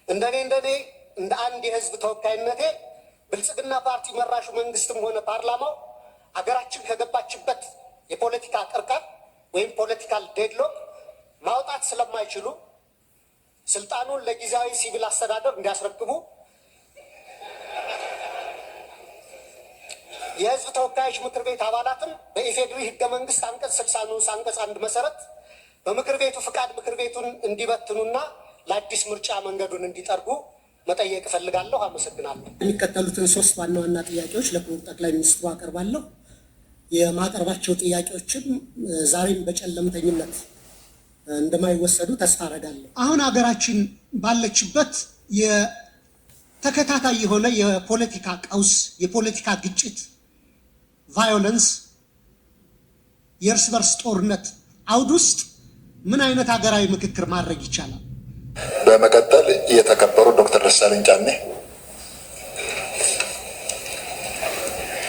እንደኔ እንደ አንድ የህዝብ ተወካይነቴ ብልጽግና ፓርቲ መራሹ መንግስትም ሆነ ፓርላማው አገራችን ከገባችበት የፖለቲካ ቅርቃር ወይም political deadlock ማውጣት ስለማይችሉ ስልጣኑን ለጊዜያዊ ሲቪል አስተዳደር እንዲያስረክቡ፣ የህዝብ ተወካዮች ምክር ቤት አባላትም በኢፌዴሪ ህገ መንግስት አንቀጽ 60 ንዑስ አንቀጽ 1 መሰረት በምክር ቤቱ ፍቃድ ምክር ቤቱን እንዲበትኑና ለአዲስ ምርጫ መንገዱን እንዲጠርጉ መጠየቅ እፈልጋለሁ። አመሰግናለሁ። የሚከተሉትን ሶስት ዋና ዋና ጥያቄዎች ለክቡር ጠቅላይ ሚኒስትሩ አቀርባለሁ። የማቀርባቸው ጥያቄዎችም ዛሬም በጨለምተኝነት እንደማይወሰዱ ተስፋ አደርጋለሁ። አሁን ሀገራችን ባለችበት የተከታታይ የሆነ የፖለቲካ ቀውስ፣ የፖለቲካ ግጭት፣ violence፣ የእርስ በርስ ጦርነት አውድ ውስጥ ምን አይነት ሀገራዊ ምክክር ማድረግ ይቻላል? በመቀጠል የተከበሩ ዶክተር ደሳለኝ ጫኔ።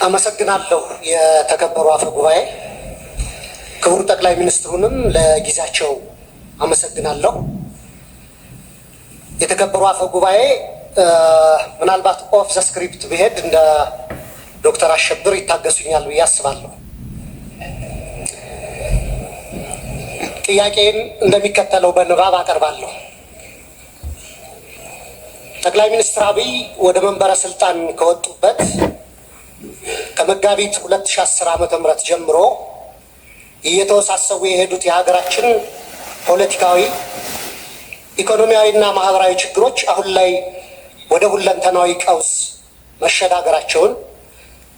አመሰግናለሁ። የተከበሩ አፈ ጉባኤ፣ ክቡር ጠቅላይ ሚኒስትሩንም ለጊዜያቸው አመሰግናለሁ። የተከበሩ አፈ ጉባኤ፣ ምናልባት off the script ብሄድ እንደ ዶክተር አሸብር ይታገሱኛል ብዬ አስባለሁ። ጥያቄን እንደሚከተለው በንባብ አቀርባለሁ። ጠቅላይ ሚኒስትር አብይ ወደ መንበረ ስልጣን ከወጡበት ከመጋቢት 2010 ዓመተ ምህረት ጀምሮ እየተወሳሰቡ የሄዱት የሀገራችን ፖለቲካዊ፣ ኢኮኖሚያዊና ማህበራዊ ችግሮች አሁን ላይ ወደ ሁለንተናዊ ቀውስ መሸጋገራቸውን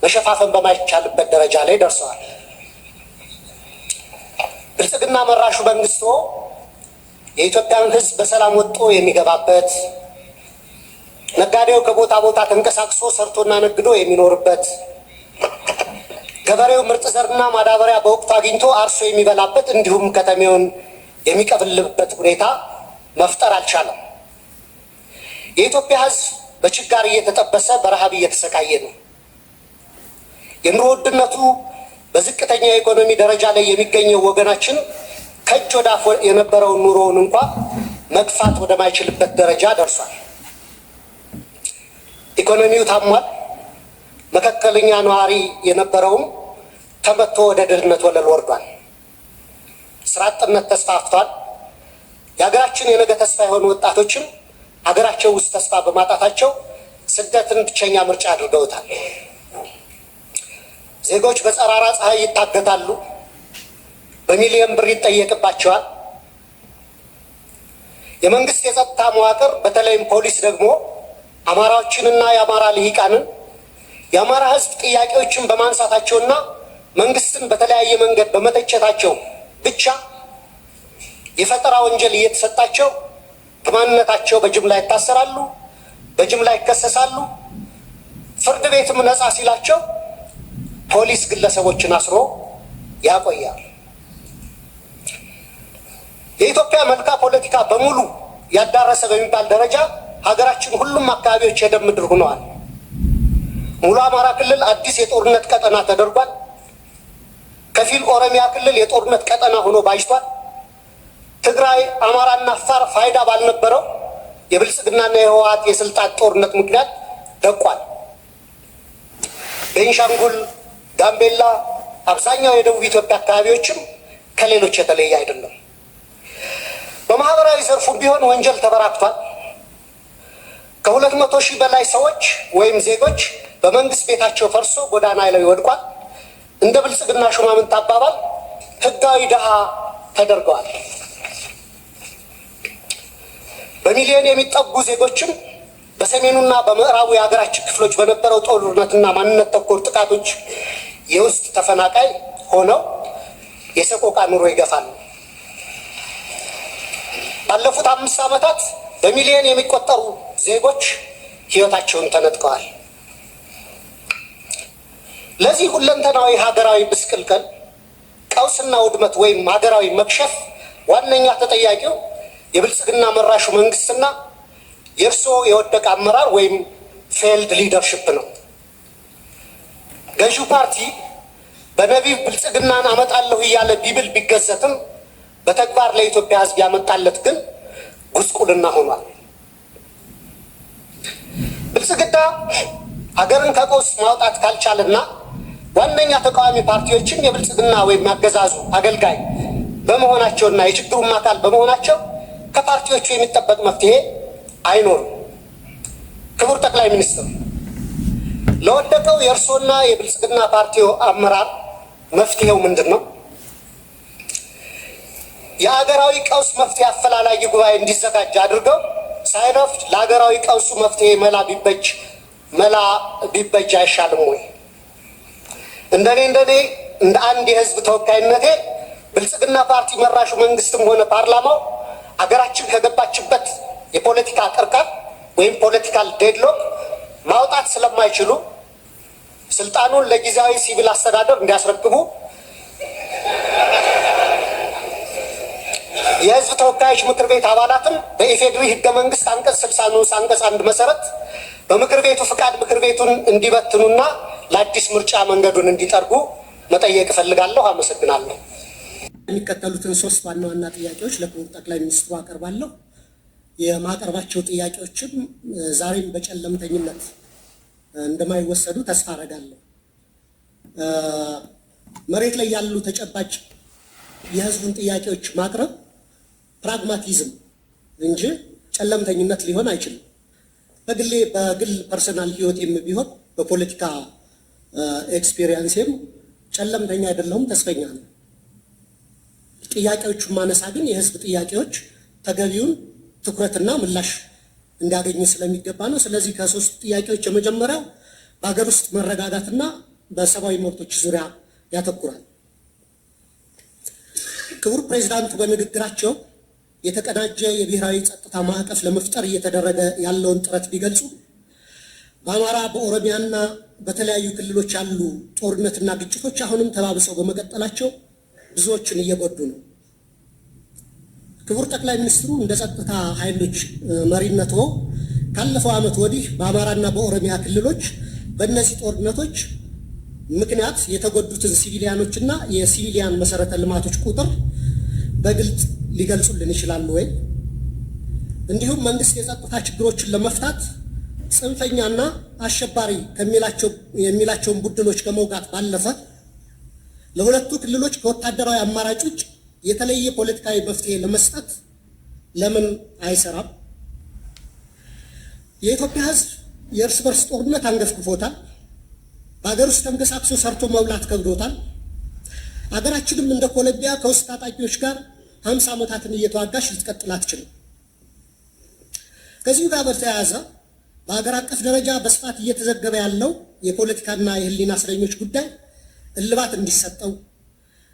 መሸፋፈን በማይቻልበት ደረጃ ላይ ደርሰዋል። ብልጽግና መራሹ መንግስቶ የኢትዮጵያን ሕዝብ በሰላም ወጥቶ የሚገባበት፣ ነጋዴው ከቦታ ቦታ ተንቀሳቅሶ ሰርቶና ነግዶ የሚኖርበት፣ ገበሬው ምርጥ ዘርና ማዳበሪያ በወቅቱ አግኝቶ አርሶ የሚበላበት እንዲሁም ከተሜውን የሚቀብልበት ሁኔታ መፍጠር አልቻለም። የኢትዮጵያ ሕዝብ በችጋር እየተጠበሰ በረሃብ እየተሰቃየ ነው። የኑሮ ውድነቱ በዝቅተኛ የኢኮኖሚ ደረጃ ላይ የሚገኘው ወገናችን ከእጅ ወደ አፍ የነበረውን ኑሮውን እንኳ መግፋት ወደማይችልበት ደረጃ ደርሷል። ኢኮኖሚው ታሟል። መካከለኛ ነዋሪ የነበረውም ተመቶ ወደ ድህነት ወለል ወርዷል። ስራ አጥነት ተስፋፍቷል። የሀገራችን የነገ ተስፋ የሆኑ ወጣቶችም ሀገራቸው ውስጥ ተስፋ በማጣታቸው ስደትን ብቸኛ ምርጫ አድርገውታል። ዜጎች በጸራራ ፀሐይ ይታገታሉ፣ በሚሊዮን ብር ይጠየቅባቸዋል። የመንግስት የጸጥታ መዋቅር በተለይም ፖሊስ ደግሞ አማራዎችንና የአማራ ልሂቃንን የአማራ ሕዝብ ጥያቄዎችን በማንሳታቸውና መንግስትን በተለያየ መንገድ በመተቸታቸው ብቻ የፈጠራ ወንጀል እየተሰጣቸው በማንነታቸው በጅምላ ይታሰራሉ፣ በጅምላ ይከሰሳሉ። ፍርድ ቤትም ነፃ ሲላቸው ፖሊስ ግለሰቦችን አስሮ ያቆያል። የኢትዮጵያ መልካ ፖለቲካ በሙሉ ያዳረሰ በሚባል ደረጃ ሀገራችን ሁሉም አካባቢዎች የደም ምድር ሆነዋል። ሙሉ አማራ ክልል አዲስ የጦርነት ቀጠና ተደርጓል። ከፊል ኦሮሚያ ክልል የጦርነት ቀጠና ሆኖ ባጅቷል። ትግራይ፣ አማራና አፋር ፋይዳ ባልነበረው የብልጽግናና የህወሓት የስልጣን ጦርነት ምክንያት ደቋል። ቤንሻንጉል፣ ጋምቤላ፣ አብዛኛው የደቡብ ኢትዮጵያ አካባቢዎችም ከሌሎች የተለየ አይደለም። በማህበራዊ ዘርፉ ቢሆን ወንጀል ተበራክቷል። ከ200 ሺህ በላይ ሰዎች ወይም ዜጎች በመንግስት ቤታቸው ፈርሶ ጎዳና ላይ ወድቋል። እንደ ብልጽግና ሹማምንት አባባል ህጋዊ ድሃ ተደርገዋል። በሚሊዮን የሚጠጉ ዜጎችም በሰሜኑና በምዕራቡ የሀገራችን ክፍሎች በነበረው ጦርነትና ማንነት ተኮር ጥቃቶች የውስጥ ተፈናቃይ ሆነው የሰቆቃ ኑሮ ይገፋሉ። ባለፉት 5 ዓመታት በሚሊዮን የሚቆጠሩ ዜጎች ህይወታቸውን ተነጥቀዋል። ለዚህ ሁለንተናዊ ሀገራዊ ምስቅልቅል ቀውስና ውድመት ወይም ሀገራዊ መክሸፍ ዋነኛ ተጠያቂው የብልጽግና መራሹ መንግስትና የእርስዎ የወደቀ አመራር ወይም failed leadership ነው። ገዢው ፓርቲ በነቢብ ብልጽግናን አመጣለሁ እያለ ቢብል ቢገዘትም በተግባር ለኢትዮጵያ ሕዝብ ያመጣለት ግን ጉስቁልና ሆኗል። ብልጽግና አገርን ከቀውስ ማውጣት ካልቻለና ዋነኛ ተቃዋሚ ፓርቲዎችም የብልጽግና ወይም አገዛዙ አገልጋይ በመሆናቸውና የችግሩም አካል በመሆናቸው ከፓርቲዎቹ የሚጠበቅ መፍትሄ አይኖርም። ክቡር ጠቅላይ ሚኒስትር፣ ለወደቀው የእርሶና የብልጽግና ፓርቲው አመራር መፍትሄው ምንድን ነው? የሀገራዊ ቀውስ መፍትሄ አፈላላጊ ጉባኤ እንዲዘጋጅ አድርገው ሳይረፍድ ለሀገራዊ ቀውሱ መፍትሄ መላ ቢበጅ አይሻልም ወይ? እንደኔ እንደ አንድ የህዝብ ተወካይነቴ ብልጽግና ፓርቲ መራሹ መንግስትም ሆነ ፓርላማው አገራችን ከገባችበት የፖለቲካ ቅርቃር ወይም political deadlock ማውጣት ስለማይችሉ ስልጣኑን ለጊዜያዊ ሲቪል አስተዳደር እንዲያስረክቡ፣ የህዝብ ተወካዮች ምክር ቤት አባላትም በኢፌዴሪ ህገ መንግስት አንቀጽ 60 ንዑስ አንቀጽ 1 መሰረት በምክር ቤቱ ፍቃድ ምክር ቤቱን እንዲበትኑና ለአዲስ ምርጫ መንገዱን እንዲጠርጉ መጠየቅ እፈልጋለሁ። አመሰግናለሁ። የሚከተሉትን ሶስት ዋና ዋና ጥያቄዎች ለክቡር ጠቅላይ ሚኒስትሩ አቀርባለሁ። የማቀርባቸው ጥያቄዎችም ዛሬም በጨለምተኝነት እንደማይወሰዱ ተስፋ አደርጋለሁ። መሬት ላይ ያሉ ተጨባጭ የህዝቡን ጥያቄዎች ማቅረብ pragmatism እንጂ ጨለምተኝነት ሊሆን አይችልም። በግሌ በግል personal ህይወቴም ቢሆን በፖለቲካ experience ኤም ጨለምተኛ አይደለሁም፣ ተስፈኛ ነኝ። ጥያቄዎቹን ማነሳ ግን የህዝብ ጥያቄዎች ተገቢውን ትኩረትና ምላሽ እንዲያገኙ ስለሚገባ ነው። ስለዚህ ከሶስቱ ጥያቄዎች የመጀመሪያው በሀገር ውስጥ መረጋጋትና በሰብአዊ መብቶች ዙሪያ ያተኩራል። ክቡር ፕሬዚዳንቱ በንግግራቸው የተቀናጀ የብሔራዊ ጸጥታ ማዕቀፍ ለመፍጠር እየተደረገ ያለውን ጥረት ቢገልጹ በአማራ፣ በኦሮሚያና በተለያዩ ክልሎች ያሉ ጦርነትና ግጭቶች አሁንም ተባብሰው በመቀጠላቸው ብዙዎችን እየጎዱ ነው። ክቡር ጠቅላይ ሚኒስትሩ እንደ ጸጥታ ኃይሎች መሪነትዎ ካለፈው ዓመት ወዲህ በአማራና በኦሮሚያ ክልሎች በእነዚህ ጦርነቶች ምክንያት የተጎዱትን civilian ኦችና የ civilian መሰረተ ልማቶች ቁጥር በግልጽ ሊገልጹልን ይችላሉ ወይ? እንዲሁም መንግስት የጸጥታ ችግሮችን ለመፍታት ጽንፈኛና አሸባሪ የሚላቸውን ቡድኖች ከመውጋት ባለፈ ለሁለቱ ክልሎች ከወታደራዊ አማራጭ ውጭ የተለየ ፖለቲካዊ መፍትሄ ለመስጠት ለምን አይሰራም? የኢትዮጵያ ሕዝብ የእርስ በርስ ጦርነት አንገፍግፎታል። በሀገር ውስጥ ተንቀሳቅሶ ሰርቶ መብላት ከብዶታል። ሀገራችንም እንደ ኮሎምቢያ ከውስጥ ታጣቂዎች ጋር 50 ዓመታትን እየተዋጋች ልትቀጥል አትችልም። ከዚሁ ጋር በተያያዘ በሀገር አቀፍ ደረጃ በስፋት እየተዘገበ ያለው የፖለቲካና የሕሊና እስረኞች ጉዳይ እልባት እንዲሰጠው፣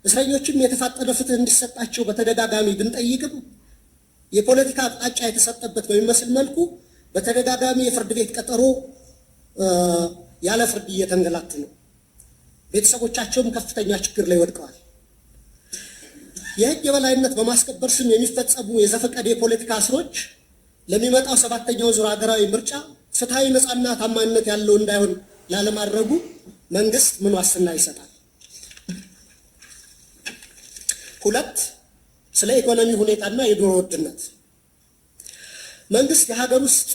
እስረኞችም የተፋጠነ ፍትህ እንዲሰጣቸው በተደጋጋሚ ብንጠይቅም የፖለቲካ አቅጣጫ የተሰጠበት በሚመስል መልኩ በተደጋጋሚ የፍርድ ቤት ቀጠሮ ያለ ፍርድ እየተንገላቱ ነው። ቤተሰቦቻቸውም ከፍተኛ ችግር ላይ ወድቀዋል። የህግ የበላይነት በማስከበር ስም የሚፈጸሙ የዘፈቀደ የፖለቲካ እስሮች ለሚመጣው ሰባተኛው ዙር ሀገራዊ ምርጫ ፍትሐዊ፣ ነፃና ታማኝነት ያለው እንዳይሆን ላለማድረጉ መንግስት ምን ዋስትና ይሰጣል? ሁለት፣ ስለ ኢኮኖሚ ሁኔታና የኑሮ ውድነት። መንግስት የሀገር ውስጥ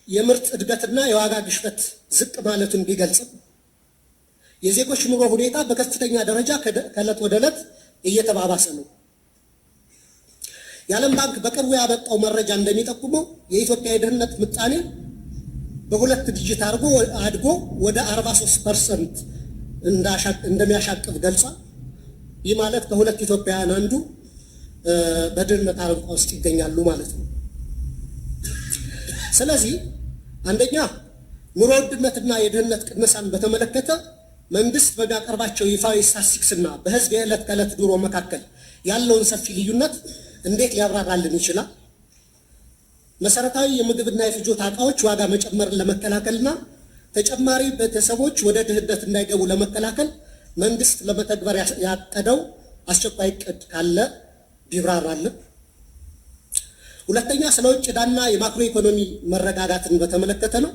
የምርት እድገትና የዋጋ ግሽበት ዝቅ ማለቱን ቢገልጽም የዜጎች ኑሮ ሁኔታ በከፍተኛ ደረጃ ከዕለት ወደ ዕለት እየተባባሰ ነው። የዓለም ባንክ በቅርቡ ያበጣው መረጃ እንደሚጠቁመው የኢትዮጵያ የድህነት ምጣኔ በሁለት digit አድጎ ወደ 43% እንደሚያሻቅብ ገልጿል። ይህ ማለት ከሁለት ኢትዮጵያውያን አንዱ በድህነት አረንቋ ውስጥ ይገኛሉ ማለት ነው። ስለዚህ አንደኛ፣ ኑሮ ውድነትና የድህነት ቅነሳን በተመለከተ መንግስት በሚያቀርባቸው ይፋዊ ስታትስቲክስና በህዝብ የዕለት ከዕለት ኑሮ መካከል ያለውን ሰፊ ልዩነት እንዴት ሊያብራራልን ይችላል? መሰረታዊ የምግብና የፍጆታ እቃዎች ዋጋ መጨመርን ለመከላከልና ተጨማሪ ቤተሰቦች ወደ ድህነት እንዳይገቡ ለመከላከል መንግስት ለመተግበር ያቀደው አስቸኳይ እቅድ ካለ ቢብራራልን። ሁለተኛ፣ ስለ ውጭ ዕዳና የማክሮ ኢኮኖሚ መረጋጋትን በተመለከተ ነው።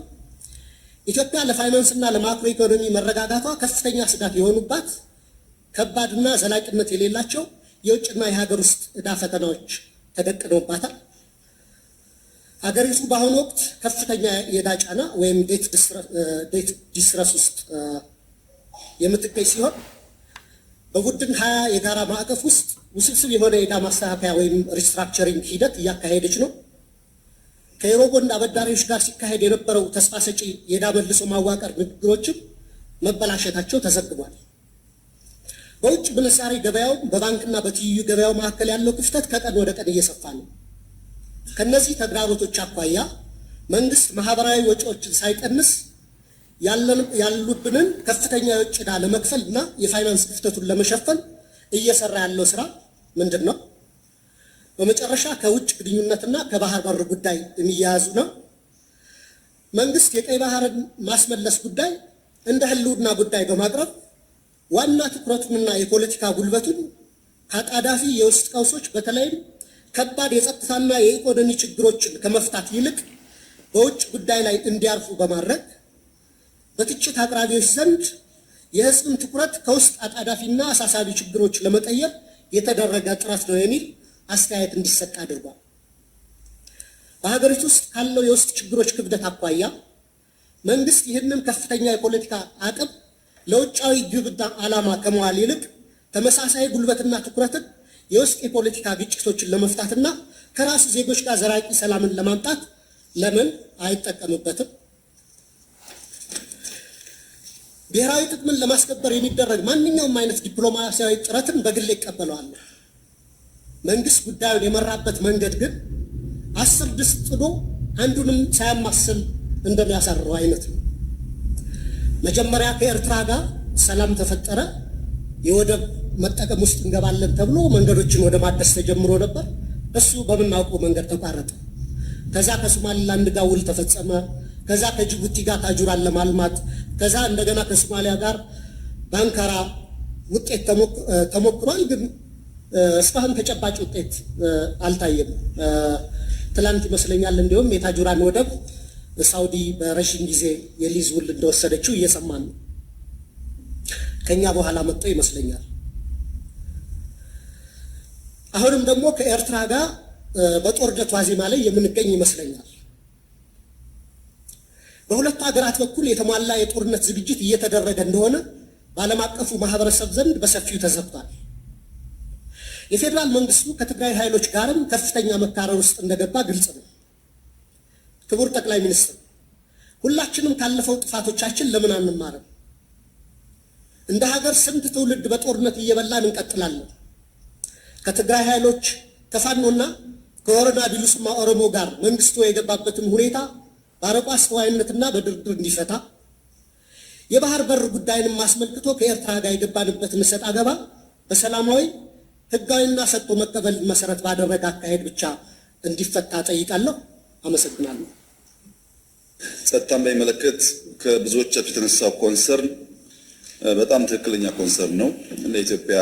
ኢትዮጵያ ለፋይናንስና ለማክሮ ኢኮኖሚ መረጋጋቷ ከፍተኛ ስጋት የሆኑባት ከባድና ዘላቂነት የሌላቸው የውጭና የሀገር ውስጥ ዕዳ ፈተናዎች ተደቅነውባታል። ሀገሪቱ በአሁኑ ወቅት ከፍተኛ የዕዳ ጫና ወይም debt distress ውስጥ የምትገኝ ሲሆን፣ በቡድን 20 የጋራ ማዕቀፍ ውስጥ ውስብስብ የሆነ የዕዳ ማስተካከያ ወይም restructuring ሂደት እያካሄደች ነው። ከዩሮቦንድ አበዳሪዎች ጋር ሲካሄድ የነበረው ተስፋ ሰጪ የዕዳ መልሶ ማዋቀር ንግግሮችም መበላሸታቸው ተዘግቧል። በውጭ ምንዛሬ ገበያው በባንክና በትይዩ ገበያው መካከል ያለው ክፍተት ከቀን ወደ ቀን እየሰፋ ነው። ከነዚህ ተግዳሮቶች አኳያ መንግስት ማህበራዊ ወጪዎችን ሳይቀንስ ያሉብንን ከፍተኛ የውጭ ዕዳ ለመክፈል እና የፋይናንስ ክፍተቱን ለመሸፈን እየሰራ ያለው ስራ ምንድን ነው? በመጨረሻ ከውጭ ግንኙነትና ከባህር በር ጉዳይ የሚያያዙ ነው። መንግስት የቀይ ባህርን ማስመለስ ጉዳይ እንደ ህልውና ጉዳይ በማቅረብ ዋና ትኩረቱንና የፖለቲካ ጉልበቱን ከአጣዳፊ የውስጥ ቀውሶች፣ በተለይም ከባድ የጸጥታና የኢኮኖሚ ችግሮችን ከመፍታት ይልቅ በውጭ ጉዳይ ላይ እንዲያርፉ በማድረግ በትችት አቅራቢዎች ዘንድ የህዝብን ትኩረት ከውስጥ አጣዳፊና አሳሳቢ ችግሮች ለመቀየር የተደረገ ጥረት ነው የሚል አስተያየት እንዲሰጥ አድርጓል። በሀገሪቱ ውስጥ ካለው የውስጥ ችግሮች ክብደት አኳያ መንግስት ይህንን ከፍተኛ የፖለቲካ አቅም ለውጫዊ ግብና ዓላማ ከመዋል ይልቅ ተመሳሳይ ጉልበትና ትኩረትን የውስጥ የፖለቲካ ግጭቶችን ለመፍታትና ከራሱ ዜጎች ጋር ዘላቂ ሰላምን ለማምጣት ለምን አይጠቀምበትም? ብሔራዊ ጥቅምን ለማስከበር የሚደረግ ማንኛውም አይነት ዲፕሎማሲያዊ ጥረትን በግሌ እቀበለዋለሁ። መንግስት ጉዳዩን የመራበት መንገድ ግን 10 ድስት ጥዶ አንዱንም ሳያማስል እንደሚያሳርረው አይነት ነው። መጀመሪያ ከኤርትራ ጋር ሰላም ተፈጠረ፣ የወደብ መጠቀም ውስጥ እንገባለን ተብሎ መንገዶችን ወደ ማደስ ተጀምሮ ነበር። እሱ በምናውቀው መንገድ ተቋረጠ። ከዛ ከሶማሊላንድ ጋር ውል ተፈጸመ። ከዛ ከጅቡቲ ጋር ታጁራን ለማልማት፣ ከዛ እንደገና ከሶማሊያ ጋር በአንካራ ውጤት ተሞክሯል፣ ግን እስካሁን ተጨባጭ ውጤት አልታየም። ትላንት ይመስለኛል እንዲሁም የታጁራን ወደብ ሳውዲ በረዥም ጊዜ የሊዝ ውል እንደወሰደችው እየሰማን ነው። ከኛ በኋላ መጥቶ ይመስለኛል። አሁንም ደግሞ ከኤርትራ ጋር በጦርነት ዋዜማ ላይ የምንገኝ ይመስለኛል። በሁለቱ ሀገራት በኩል የተሟላ የጦርነት ዝግጅት እየተደረገ እንደሆነ በዓለም አቀፉ ማህበረሰብ ዘንድ በሰፊው ተዘግቷል። የፌዴራል መንግስቱ ከትግራይ ኃይሎች ጋርም ከፍተኛ መካረር ውስጥ እንደገባ ግልጽ ነው። ክቡር ጠቅላይ ሚኒስትር፣ ሁላችንም ካለፈው ጥፋቶቻችን ለምን አንማርም? እንደ ሀገር ስንት ትውልድ በጦርነት እየበላን እንቀጥላለን? ከትግራይ ኃይሎች፣ ከፋኖና ከወረዳ ቢሉስማ ኦሮሞ ጋር መንግስቱ የገባበትን ሁኔታ በአርቆ አስተዋይነትና በድርድር እንዲፈታ፣ የባህር በር ጉዳይንም አስመልክቶ ከኤርትራ ጋር የገባንበትን እሰጥ አገባ በሰላማዊ፣ ህጋዊና ሰጥቶ መቀበል መሰረት ባደረገ አካሄድ ብቻ እንዲፈታ ጠይቃለሁ። አመሰግናለሁ። ጸጥታን በሚመለከት ከብዙዎቻችሁ የተነሳው concern በጣም ትክክለኛ concern ነው። ለኢትዮጵያ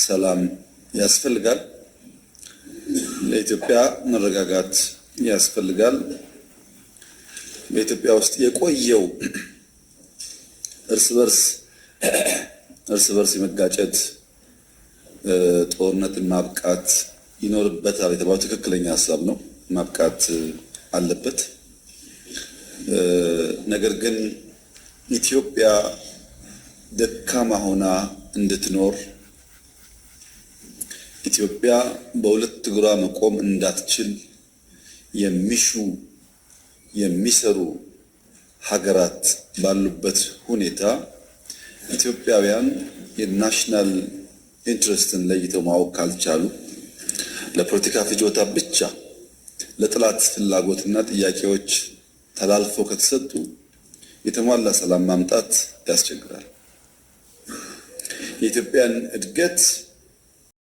ሰላም ያስፈልጋል። ለኢትዮጵያ መረጋጋት ያስፈልጋል። በኢትዮጵያ ውስጥ የቆየው እርስ በርስ የመጋጨት ጦርነትን ማብቃት ይኖርበታል የተባለው ትክክለኛ ሀሳብ ነው። ማብቃት አለበት። ነገር ግን ኢትዮጵያ ደካማ ሆና እንድትኖር፣ ኢትዮጵያ በሁለት እግሯ መቆም እንዳትችል የሚሹ፣ የሚሰሩ ሀገራት ባሉበት ሁኔታ ኢትዮጵያውያን የ national interest ን ለይተው ማወቅ ካልቻሉ፣ ለፖለቲካ ፍጆታ ብቻ ለጠላት ፍላጎትና ጥያቄዎች ተላልፈው ከተሰጡ የተሟላ ሰላም ማምጣት ያስቸግራል። የኢትዮጵያን እድገት